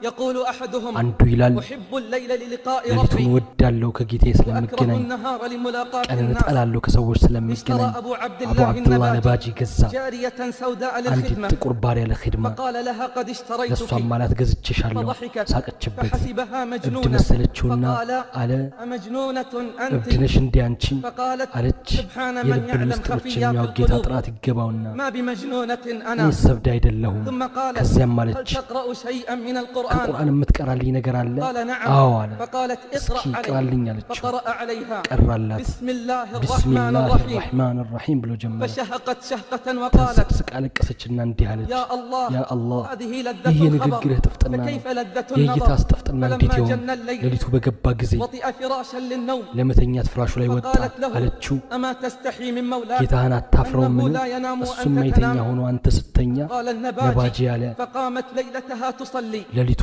يقول أحدهم አንዱ ይላል፣ أحب الليل للقاء ሌሊቱን ربي እወዳለሁ ከጌታዬ وأكره ስለምገናኝ፣ النهار لملاقاة ቀንን الناس። እጠላለሁ ከሰዎች اشترى ስለምገናኝ። أبو عبد አቡ الله አብዱላህ النباجي ነባጂ ገዛ جارية سوداء አንዲት للخدمة ጥቁር ባሪያ ለኺድማ። فقال لها قد اشتريتك ለእሷም አላት ገዝቼሻለሁ። فضحكت ሳቀችበት፣ فحسبها እብድ مجنونة መሰለችውና فقال አለ أمجنونة أنت እብድ ነሽ እንዴ አንቺ? فقالت አለች። سبحان من የልብን يعلم ምስጢሮች خفيات የሚያውቅ ጌታ القلوب ጥራት ይገባውና ما بمجنونة أنا እኔስ እብድ አይደለሁም። ثم قالت ከዚያም هل አለች تقرأ شيئا من القرآن ከቁርአን የምትቀራልኝ ነገር አለ? قال نعم አዎ አለ። فقالت እስኪ اقرأ علي ቅራልኝ አለችው። فقرأ عليها ቀራላት። بسم الله الرحمن ቢስሚላህ الرحيم ራሕማን ራሒም ብሎ ጀመረ። فشهقت شهقة وقالت ተንሰቅስቃ አለቀሰችና እንዲህ አለች፣ يا الله ያ አላህ هذه لذة ይህ الخبر የንግግርህ ጥፍጥና ነው። فكيف لذة የእይታስ النظر ጥፍጥና እንዴት فلما ይሆን? جن الليل ሌሊቱ በገባ ጊዜ وطئ فراشا للنوم ለመተኛት ፍራሹ ላይ ወጣ። فقالت له አለችው أما تستحي من مولاك ጌታህን أنه አታፍረውምን? لا ينام እሱም وأنت አይተኛ تنام ሆኖ አንተ ስተኛ። قال ነባጂ النباجي አለ فقامت ليلتها تصلي ሌሊቱን